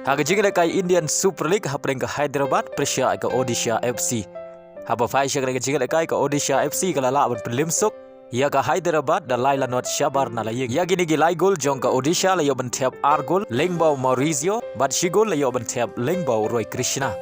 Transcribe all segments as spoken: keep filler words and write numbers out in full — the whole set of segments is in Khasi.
Ha ka jingïalehkai Indian Super League hapdeng ka Hyderabad pyrshah ïa ka Odisha F C. Haba phai sha kane ka jingïalehkai ka Odisha F C ka la lah ban pynlip suk ïa ka Hyderabad da lai la not shabar na la ïing. Ïa kine ki lai gol jong ka Odisha la ïoh ban thep ar gol lyngba u Maurizio, bad shi gol la ïoh ban thep lyngba u Roy Krishna.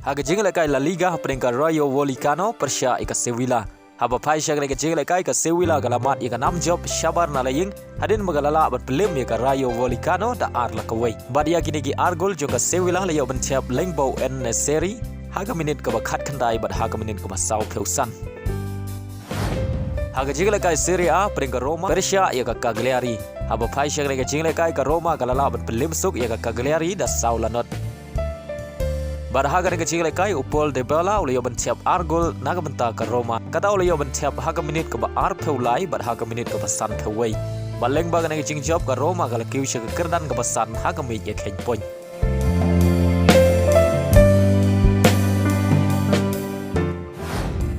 Ha ka jingïalehkai La Liga hapdeng ka Rayo Vallecano pyrshah ïa ka Sevilla. Haba phai sha kane ka jingïalehkai ka Sevilla ka la mad ïa ka nam jop shabar na la ïing, hadien ba ka la lah ban pynlip ïa ka Rayo Vallecano da ar la kawei. Bad ïa kine ki ar gol jong ka Sevilla la ïoh ban thep lyngba u En-Nesyri ha ka minit kaba khatkhyndai bad ha ka minit kaba sawphew san. Ha ka jingïalehkai Serie A hapdeng ka Roma pyrshah ïa ka Cagliari. Haba phai sha kane ka jingïalehkai ka Roma ka la lah ban pynlip suk ïa ka Cagliari da saw la not. Bad ha kane ka jingïalehkai u Paul Dybala u la ïoh ban thep ar gol na ka bynta ka Roma. Kata u la ïoh ban thep ha ka minit kaba arphew lai bad ha ka minit kaba sanphew wei. Bad lyngba kane ka jingjop ka Roma ka la kiew sha ka kyrdan kaba san ha ka miej ïakheiñ point.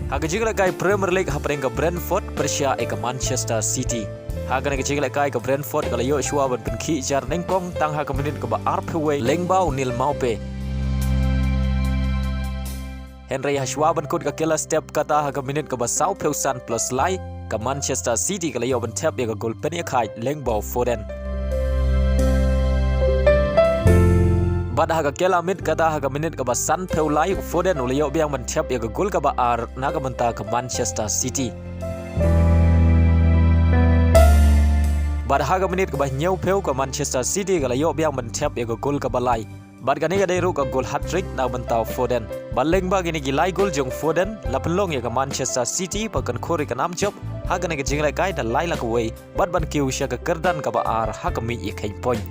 Ha ka jingïalehkai Premier League hapdeng ka Brentford pyrshah ïa ka Manchester City. Ha kane ka jingïalehkai ka Brentford ka la ïoh shuwa ban pynkhih jar nyngkong tang ha ka minit kaba arphew wei lyngba u Neal Maupay. Hynrei ha shuwa ban kut ka kylla step kata ha ka minit kaba sawphew san plus lai, ka Manchester City ka la ïoh ban thep ïa ka gol pynïakhaid lyngba u Foden. Bad ha ka kylla miet kata ha ka minit kaba sanphew lai u Foden u la ïoh biang ban thep ïa ka gol kaba ar na ka bynta ka Manchester City. Bad ha ka minit kaba hynñiewphew ka Manchester City ka la ïoh biang ban thep ïa ka gol kaba lai. Bad kane ka dei ruh ka gol hat-trick na bynta u Foden. Bad lyngba kine ki lai gol jong u Foden la pynlong ïa ka Manchester City ban kynkhur ïa ka nam jop ha kane ka jingïalehkai da lai la kawei bad ban kiew sha ka kyrdan kaba ar ha ka miej ïakheiñ point.